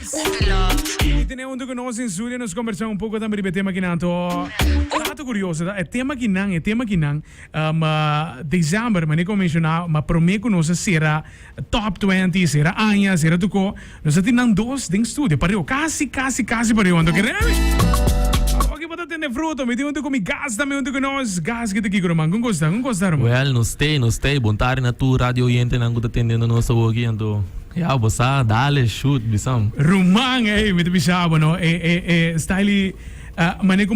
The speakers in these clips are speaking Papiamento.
I tene huntu ku nos den studio nos kombersá un poko tambe riba e tema kinan to dato kurioso ta e tema kinan e tema kinan um, december manera ku a menshoná ma promé ku nos a sera top 20 sera aña sera tuko nos a tin nan dos den studio pareu kasi kasi kasi pareu anto kere mi Oke bo ta tende fruto mi tin huntu ku mi gas tambe huntu ku nos gas ki ta kiko ruman kon kosta kon kosta ruman. Well nos tei nos tei bon tardi na tur radio oyentenan ku ta tendendo nos awoki anto Ya bo sa dale shoot bisam. Ruman ey mi ta bisa bo no e e e style mane ku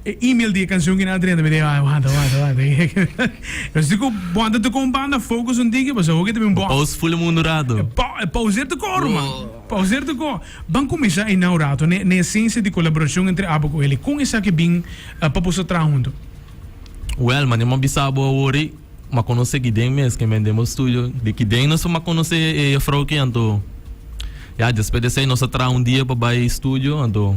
e email di e cancion kina a drenta mi di ay wanta wanta wanta nos di ku bo anda toca un banda focus un tiki pasobra hopi ta bin bo Pause full mundu rato. E pauseer tocó ruman pauseer tocó ban cuminsa eynan un rato ne ne esencia di colaboracion entre abo ku Eli con esaki bin pa boso traha hunto? Well mane mi a bisa bo awor ey. Ma conoce Giden mes ke men den bo studio di Giden nos ma conoce e juffrouw ki anto ya despues di esey nos a traha un dia pa bay studio anto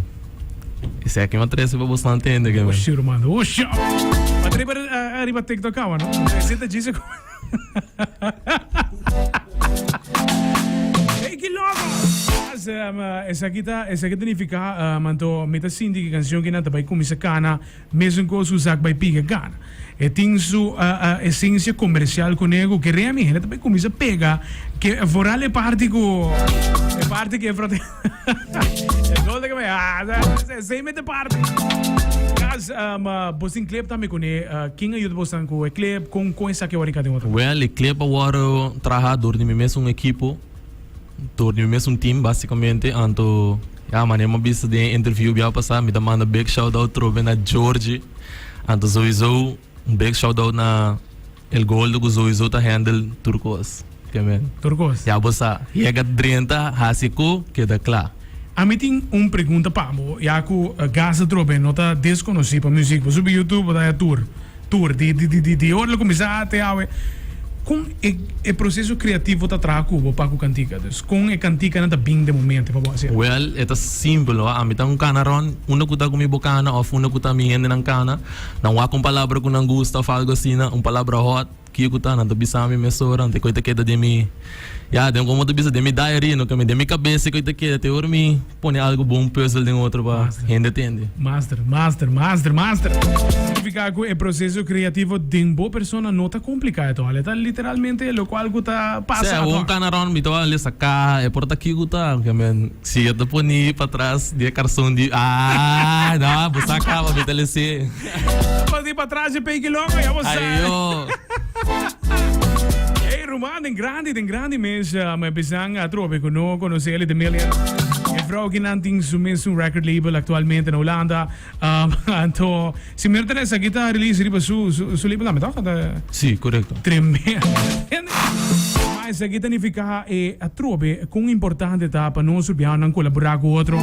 esey aki mi a trece pa bosnan tende ke men. Oshi ruman oshi a triba ariba tiktok awa no esey ta djis Ey ki loko esaki ta esaki ta nifica anto mi ta sinti ki cancion kinan ta bay cuminsa cana. Mesun kos ku Zak bai piga gana. E tin su esensia komersial kuné ku ke Remy hende ta bai kuminsá pega ke vooral e parti ku e parti ku e frate e gol ta kaba ah esei mete parti. Kas bo tin clip tambe kuné ken a yuda bosan ku e clip kon kon esaki a wòrdu hinká den otro? Wèl e clip a wòrdu traha dor di mi mesun ekipo. Tur di mi mesun team basicamente anto ya manera mi a bisa den e interview bia pasa mi ta manda big shout out trobe na Georgie anto souiso un big shout out na El Goldo ku souiso ta handle tur kos ke men. Tur kos. Ya bo sa yega drenta hasi ku keda kla. Ami tin un pregunta pa bo ya ku Gaza trobe no ta deskonosí pa muzik bo subi YouTube bo ta haya tur. Tur, di di di di ora lo kuminsá te awe, kon e e proseso kreativo ta traha ku bo pa ku kantika? Dus kon e kantikanan ta bin den bo mente pa bo hasi? Wèl, e ta simpel no. Ami ta un kana rònt, unda ku ta ku mi bo kana òf unda ku ta mi hendenan kana, nan wak un palabra ku nan gusta òf algu asina, un palabra hòt, kiko ku ta, nan ta bisa mi mesora, anto e kos ta keda den mi, ya, den komo ta bisa, den mi diary, no den mi kabes e kos ta keda te ora mi. Pone algo bon puzzel den otro pa hende tende. Master, master, master, master. Significa cu e proceso creativo den bo persona no ta complica at all. E ta literalmente locual cu ta pasa Sea, at un all. cana rond mi ta lesa caha, e por ta kico ta, ke men si e ta poni patras di e carson di ah, no, bo sa caba mi ta lese. Ta poni patras e peki loco, ya bo sa. Ayo. Hey ruman, den grandi, den grandi mes mi a bisan atrobe cu no conoce Ellie de Million. E vrouw kinan tin su mes un record label actualmente na Hulanda. Anto, si mi no ta esaki ta release riba su, su, su label tambe, toch? Sí, correcto. Tremendo. Ma esaki ta nifica e atrobe con importante ta pa nos rubianonan colabora cu otro.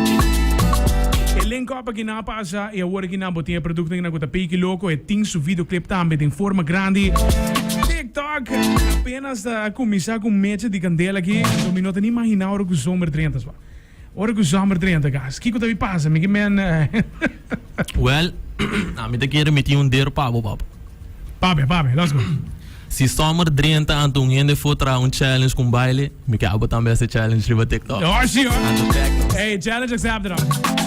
E link up aki nan a pasa y awor aki nan bo tin e productonan cu ta peki loco. E tin su videoclip tambe den forma grandi. TikTok apenas ta cuminsa cu mecha di candela aki. Anto mi no ta ni imagina ora cu zomer drenta swa. Ora cu zomer drenta gas, kico ta bi pasa? Mi ke men. Well, ami ta kere mi tin un der pa bo papa. Papia, papia, let's go. Si zomer drenta anto un hende for traha un challenge cu un baile, mi ke abo tambe haci challenge riba TikTok. Oh, si, oh. Anto tag nos. Hey, challenge accepted.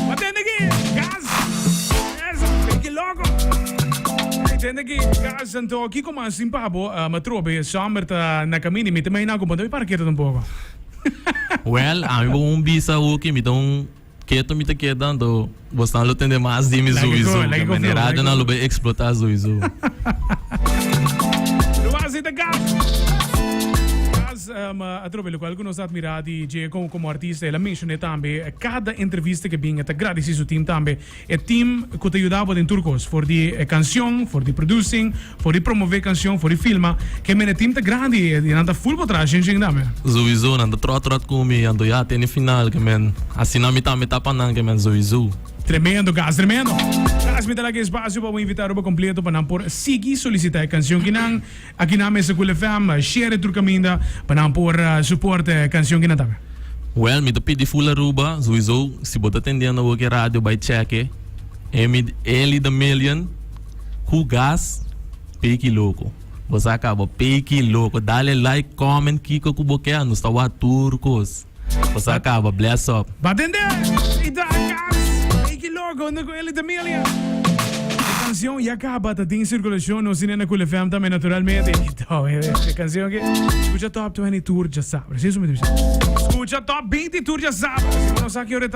Wat tende aki? Gas! Eso, peki loco. Hey, tende aki, gas, anto kico mas tin pa bo? Ma trobe, zomer ta na caminda y mi ta imagina cu bo no ta bay para keto tampoco. Well, ami bo un bisa hoki, mi ta un keto mi ta keda, anto bosnan lo tende mas di mi Like it sowieso. go, like it go Mi flow, like radionan it lo go. bay explota sowieso. Luasi ta gas. Gas, atrobe, locual cu nos ta admira di dje como, como artista, el a mencione tambe, cada entrevista que bin, e ta gradici su team tambe. E team cu ta yuda bo den tur cos, for di e cancion, for di producing, for di promove cancion, for di filma. Ke men e team ta grandi y nan ta full bo tras shin shin tambe. Souiso, nan ta trot trot cu mi, anto ya te ne final ke men asina mi tambe ta pa nan ke men souiso. Tremendo gas, tremendo. Gas mi ta laga espacio pa bo invita Aruba completo pa nan por sigui solicita e cancion kinan aki na Mesa Cool FM, share tur caminda pa nan por support e cancion kinan tambe. Well, mi ta pidi full Aruba, souiso si bo ta tendiendo awor ke radio bai check e, Emi Eli the Million ku gas peki loko. Bo sa kaba peki loko. Dale like, comment kiko ku bo ke, nos ta wak tur kos. Bo caba, bless up. Batende! Ita Cars! Make loco, unda cu Eli Tamilia. E cancion ya caba, ta den circulacion, nos tin na Cool FM tambe naturalmente. Ito, e cancion aki. Scucha Top 20 Tur djasabra. Si, eso mi ta bisa. Scucha Top 20 Tur djasabra. Si bo no sa ki ora ta.